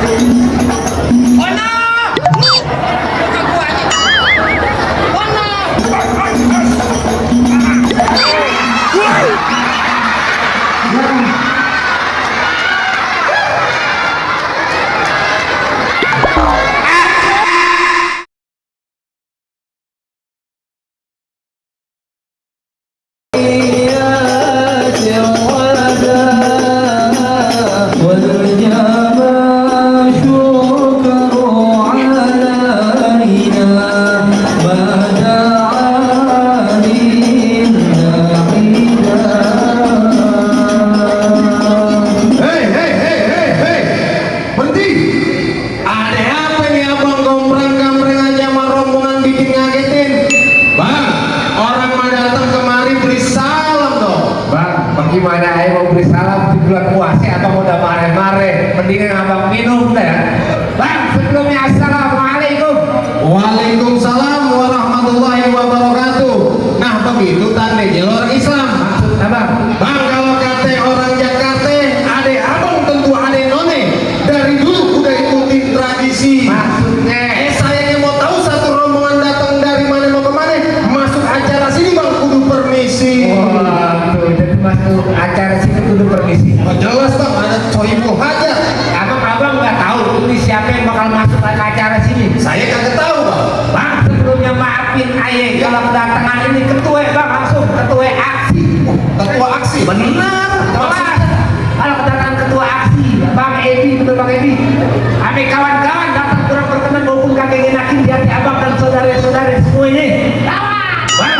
Oh no! Bukan gua aja. Oh no! Gimana aja mau beri salam di bulan puasa atau udah mare-mare, mendingan abang minum deh. Bang, sebelumnya assalamualaikum. Waalaikumsalam warahmatullahi wabarakatuh. Nah begitu tandanya orang Islam. Maksud abang? Bang, kalau kata orang Jakarta, ade abang tentu ade none. Dari dulu udah ikutin tradisi. Maksudnya? Saya yang mau tahu satu rombongan datang dari mana mau kemana, masuk acara sini bang kudu permisi. Wah, tuh jadi masuk acara sini kudu permisi. Oh, jelas bang, ada coibu hajat. Abang nggak tahu ini siapa yang bakal masuk ke acara sini. Saya kagak tahu bang. Bang, sebelumnya maafin ayah kalau kedatangan ini ketua bang, langsung ketua aksi. Ketua aksi. Benar. Kalau kedatangan ketua aksi, Bang Edi, betul Bang Edi. Kami kawan-kawan datang kurang berkenan maupun kakek enakin di hati abang dan saudara-saudara semua ini. Bang,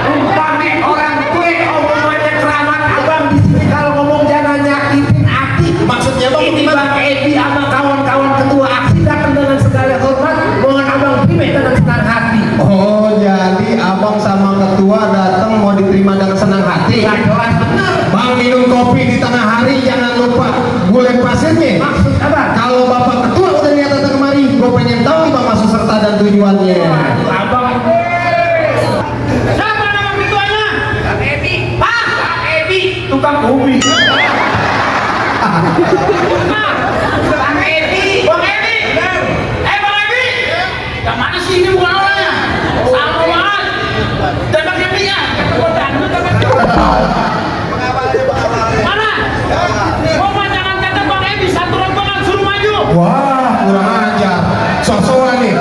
umpamanya orang kue omongannya keramat abang di sini kalau ngomong jangan nyakitin hati. Maksudnya bang Ini gimana? Bang Edi sama kawan-kawan ketua aksi datang dengan segala hormat, mohon abang terima dengan senang hati. Oh, jadi abang sama ketua datang mau diterima dengan senang hati. Ya jelas benar. Bang minum kopi di tengah hari jangan lupa gulai pasirnya. Maksud abang? Kalau bapak ketua udah niat datang kemari, gue pengen tahu nih bang maksud serta dan tujuannya. Waduh, abang. Siapa nama ketuanya? Bang Edi. Pak! Bang Edi, tukang ubi. Nah, Bang Edi. Bang Edi! Bang Edi! Yang mana sih ini bukan orangnya? Sama banget! Dan Bang Edi ya? Mana? Ngomong jangan kata Bang Edi, satu rombongan suruh maju! Wah, kurang ajar. Sok-sokan nih.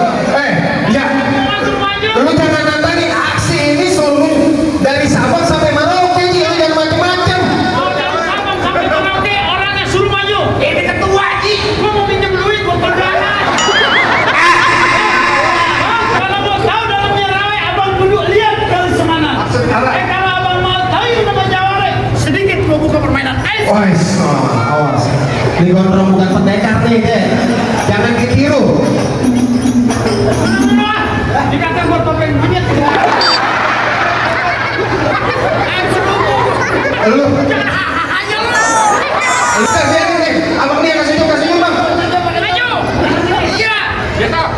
Ya, Rombongan suruh maju! lu jangan nantangin aksi ini seluruh dari Sabang sampai Merauke, Ji. Lu jangan macem-macem. Mau dari Sabang sampai Merauke, orangnya suruh maju! Ini ketua Ji. Gua mau pinjam duit buat kondangan! Kalau mau tahu dalamnya rawe, abang kudu lihat kali semana. Kalau abang mau tahu ini nama jawara, sedikit gua buka permainan ice. Awas. Ini gondrong bukan pendekar nih, deh. Jangan ditiru. Dikata gua topeng monyet. Lu, Jangan hahaha aja lu. lu kan biarin nih. Abang dia kasih senyum bang. Maju. Iya. Ya tahu.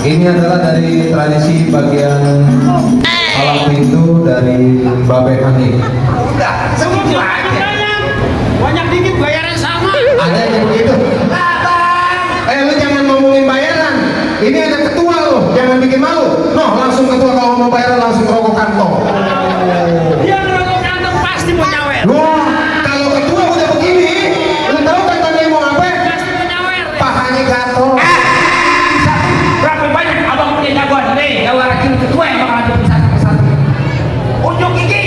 Ini adalah dari tradisi bagian alam pintu dari Babe Hani. Udah, Semua segitu aja. banyak dikit bayaran sama. Ada yang begitu. Lu jangan ngomongin bayaran. Ini ada ketua lo, jangan bikin malu. Noh, langsung ketua kalau mau bayaran langsung rokok kantong. Dia ngerokok kantong pasti mau nyawer. Wah, kalau ketua udah begini, lu tahu kan tadi mau ngapain? Pasti mau nyawer. Pahanya gatel. Berapa banyak abang punya jagoan? Nih, jagoan kiri ketua yang bakal ada satu persatu. Unjuk gigi.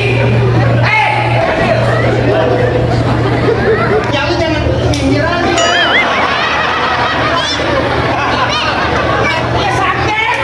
Ya lu jangan minggir aja. Ya sakit.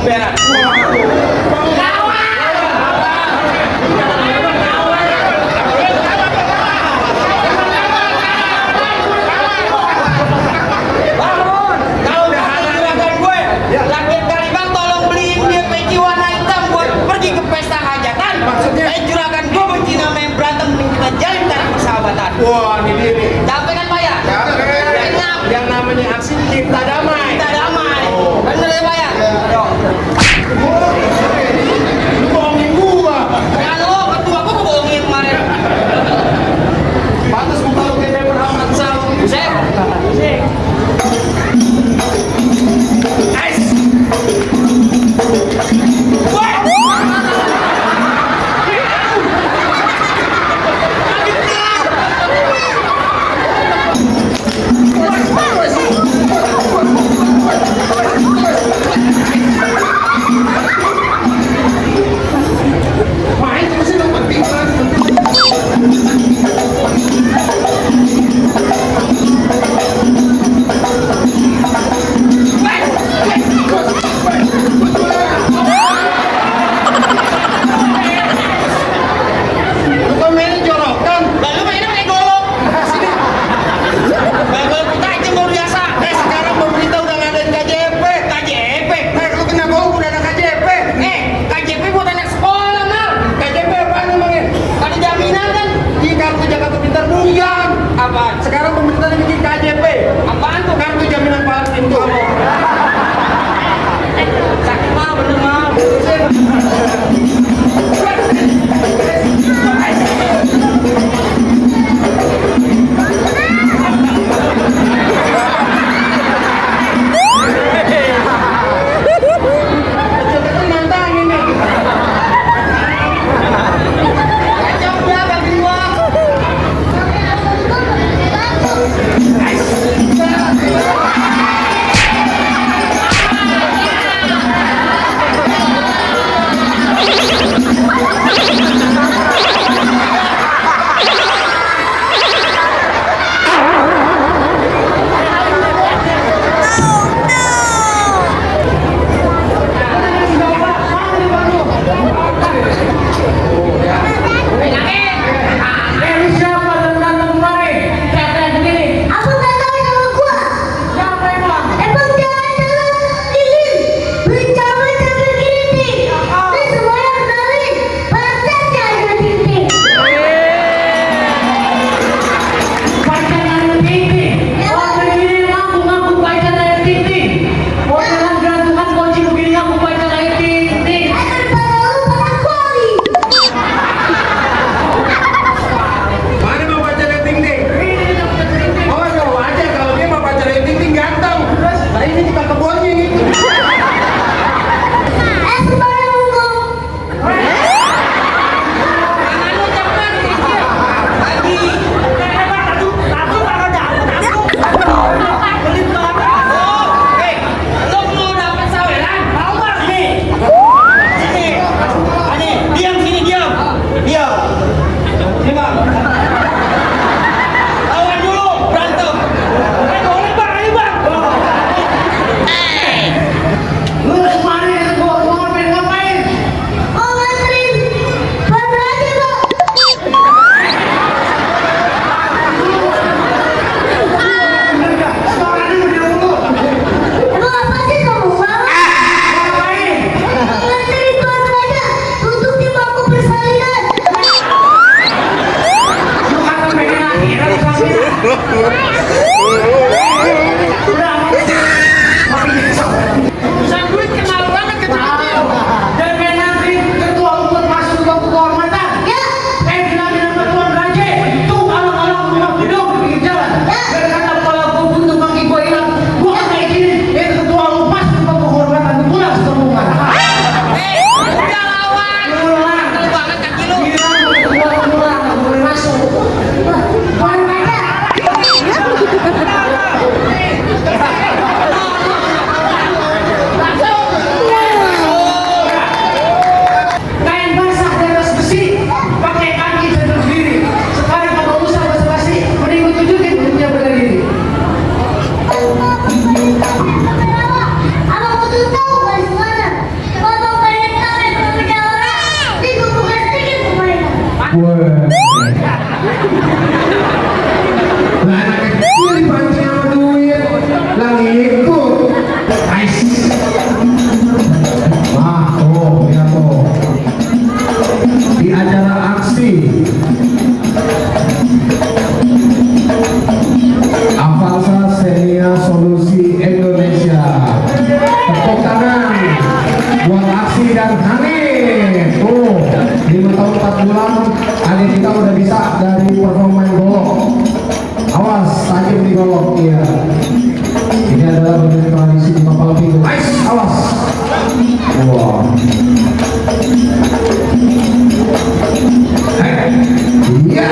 emperan. Bangun! Kalau udah juragan gue, lagi kali bang tolong beliin dia peci warna hitam buat pergi ke pesta hajatan. Maksudnya? Juragan gue benci namanya berantem, mending kita jalin tali persahabatan. Wah, ini dia nih. Capek kan Pak ya? Kenyap. Yang namanya aksi cipta damai. Kita damai. Bener ya Pak ya? Yo. Lu bohongin gua. Ya lo ketua gua bohongin kemarin. Pantas muka lu kayak Dewan Ahmad Sal. Buset. Ais. Main terus itu penting banget. Lu kok mainnya jorokan? Lalu mainnya pakai golok. Pakai golok kita aja baru biasa. Sekarang pemerintah udah ngadain KJP. KJP. Lu kenapa udah ada KJP? KJP buat anak sekolah mal. KJP apaan emangnya? Ada jaminan kan? Di kartu Jakarta Pintar bukan. Apaan? Sekarang pemerintah lagi bikin KJP. Apaan tuh? Kartu jaminan paling itu. Sakit mal, bener mal. Wah. Lah anak kecil dipancing sama duit, lah ngikut. Ais. Oh, ya toh. Di acara aksi Avanza Senia Solusi Indonesia. Tepuk tangan buat aksi dan Hanif. Tuh, 5 tahun 4 bulan Hanif kita udah bisa dari performa golok. Awas, tajam di golok. Iya. Ini adalah bagian tradisi di Mapal Pintu. Ais, awas. Wow. Hey. Iya.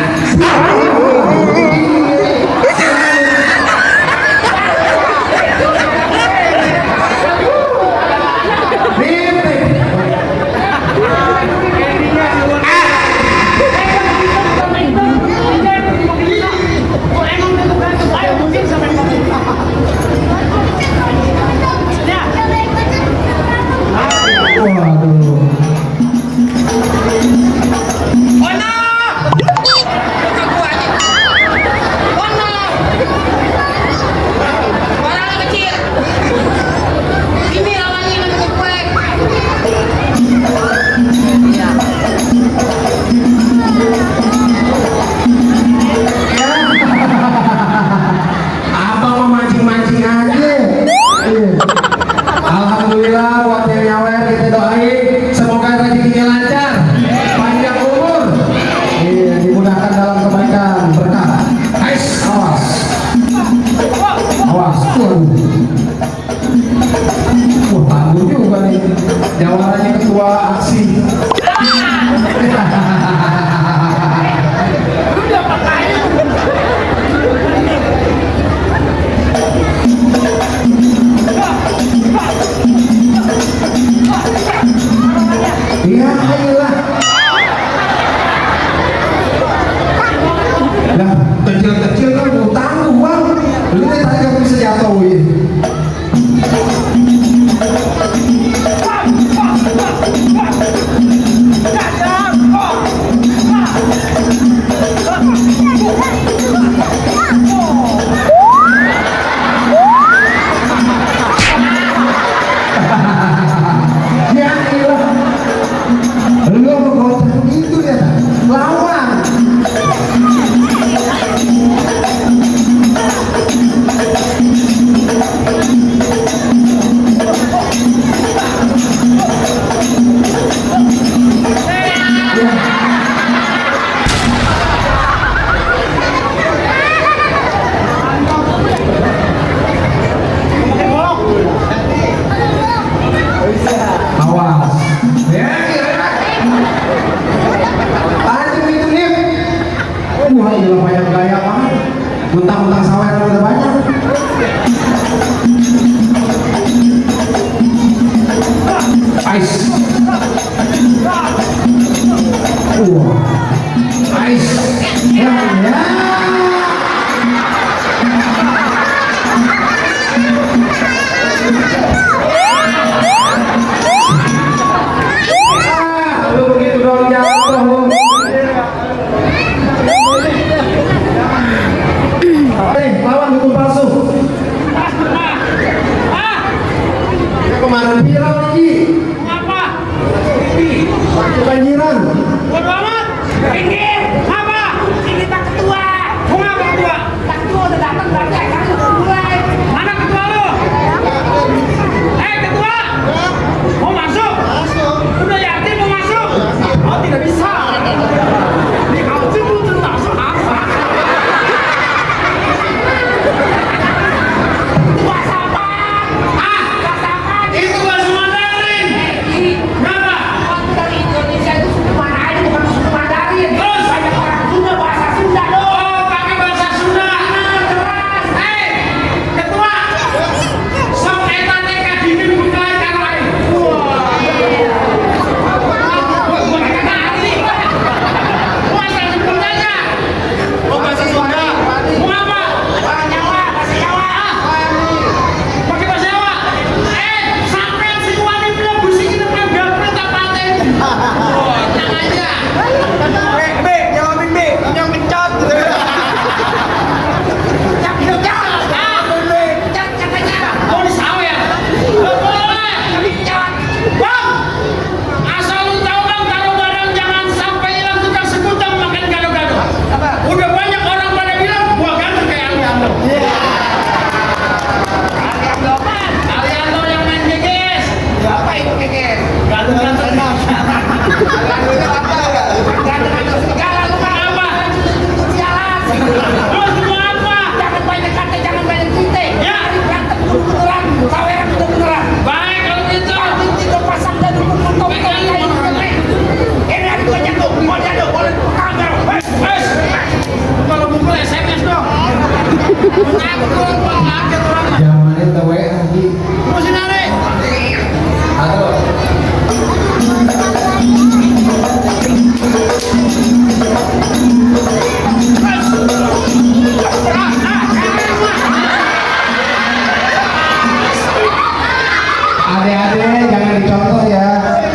Alhamdulillah buat yang nyawer kita doain semoga rezekinya lancar, panjang umur, iya, dimudahkan dalam kebaikan berkah. Ais, awas, awas, tangguh juga nih jawarannya ketua aksi. Iya, ayolah. Lah, kecil-kecil kan tangguh bang. Lu tadi kan bisa jatuhin. Mentang-mentang sawer udah banyak. Ais. Ais. Ya. Lu begitu dong jatuh lu. Lawan hukum palsu. Kemarin viral lagi. Apa? Kebanjiran. Bodo amat. Ini apa? Ini tak ketua. Kenapa ketua? Tak ketua udah datang berarti akan mulai. Mana ketua lo? Ketua. Mau masuk? Masuk. Udah yakin mau masuk? Oh tidak bisa. Ini kau cuma tentang apa? Itu bahasa Mandarin. Kenapa? Waktu dari Indonesia itu suku mana aja bukan suku Mandarin. Terus Banyak orang Sunda bahasa Sunda dong. oh pakai bahasa Sunda. Jelas. Ketua. Sok eta teh ka dinding bukan kana aing. Ganteng-ganteng. Ganteng-ganteng segala lu mah. Apa? Sialan. Terus mau apa? Jangan banyak kata, jangan banyak cerita. Ya. Berantem dulu beneran, taweran dulu beneran. Baik kalau gitu. Kita pasang dan dukung ini ada gua jatuh, boleh kamera. Wes. Kalau mukul SMS dong. Ngakul pengaget orangnya. Zaman itu WA lagi. Mesti narik. Halo. Adik-adik jangan dicontoh ya.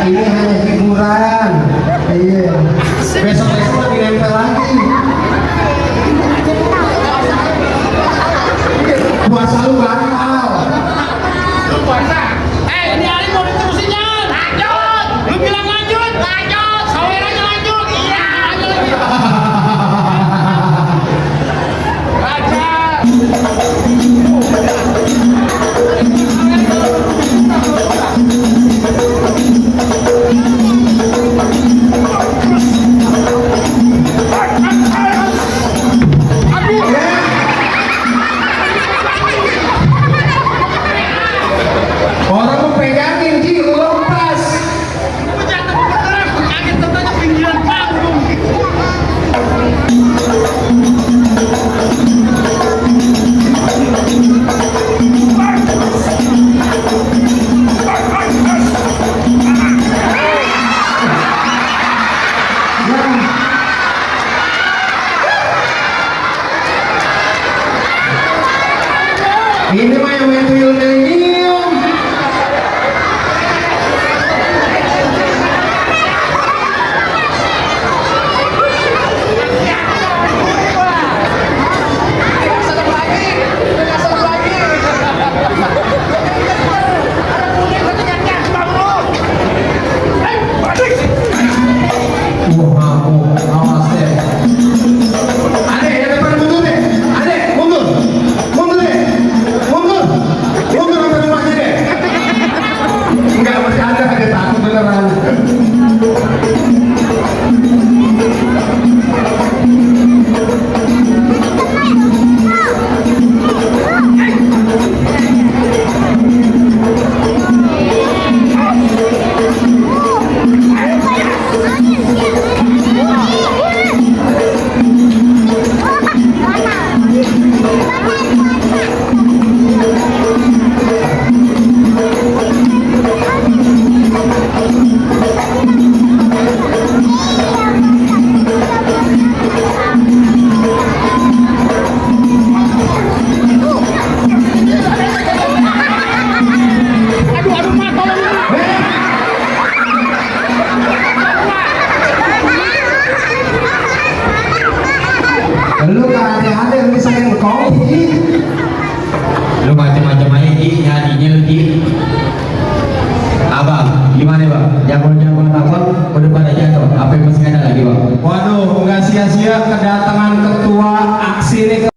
Ini hanya hiburan. Iya. Besok-besok lebih nempel lagi. Puasa lu batal. Lu puasa. Ini hari mau diterusin jangan. Lanjut. Lu bilang lanjut. Lanjut. Sawerannya lanjut. Iya. Lanjut lagi. Lanjut. Orang mau pegangin Ji, lu lepas. Gua jatuh ke terang. Kaget tentunya pinggiran panggung. Ini mah yang main tuyul nyium. Wah, awas deh. Adek, yang depan mundur deh. Adek, mundur. Mundur deh. Mundur. Mundur sampai rumahnya deh. Enggak bercanda, ada takut beneran.